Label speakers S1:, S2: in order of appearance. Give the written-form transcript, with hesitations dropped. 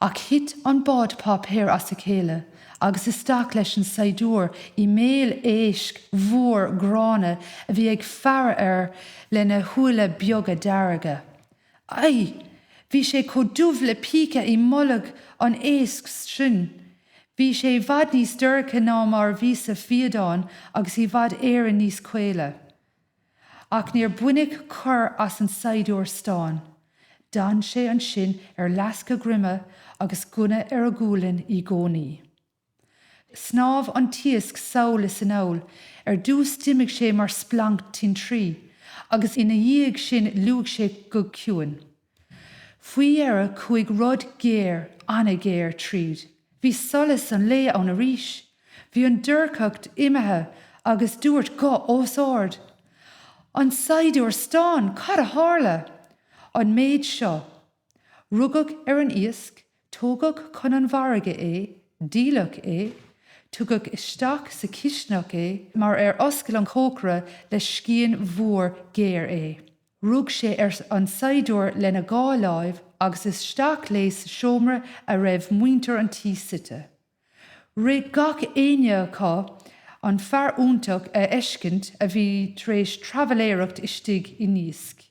S1: Ach thit an bád páipéir as a chéile agus isteach leis an saighdiúir i mbéal éisc mhóir ghránna a bhí ag faire air lena shúile beaga dearga. Ai! Bhí sé chomh dubh le píce i mbolg an éisc sin. Bhí sé i bhfad níos dorcha ná mar a bhí sa bhfiadán agus i bhfad Éireann níos caoile. Ach níor baineadh cor as an saighdiúir stáin. D'fhan sé ansin ar fhleasc a dhroime agus gunna ar a ghualainn i gcónaí. Shnámh an t-iasc sall is anall. Ar dtús d'imigh sé mar splanc tintrí, agus ina dhiaidh sin luigh sé go ciúin. Faoi dheireadh chuaigh rud géar, an-ghéar, tríd. Bhí solas an lae ann arís. Bhí an doircheacht imithe agus dúirt guth os ard, An saighdiúir stáin, cad a tharla? An méid seo. Rugadh ar an iasc, tógadh chun an mhargaidh é, díoladh é, tugadh isteach sa chisteanach é mar ar oscail an cócaire le scian mhór ghéar é. Rug sé ar an saighdiúir lena dhá láimh agus isteach léi sa seomra a raibh muintir an tí suite. Rith gach éinne acu an fear iontach a fheiscint a bhí tar éis traibhéireacht istigh in iasc.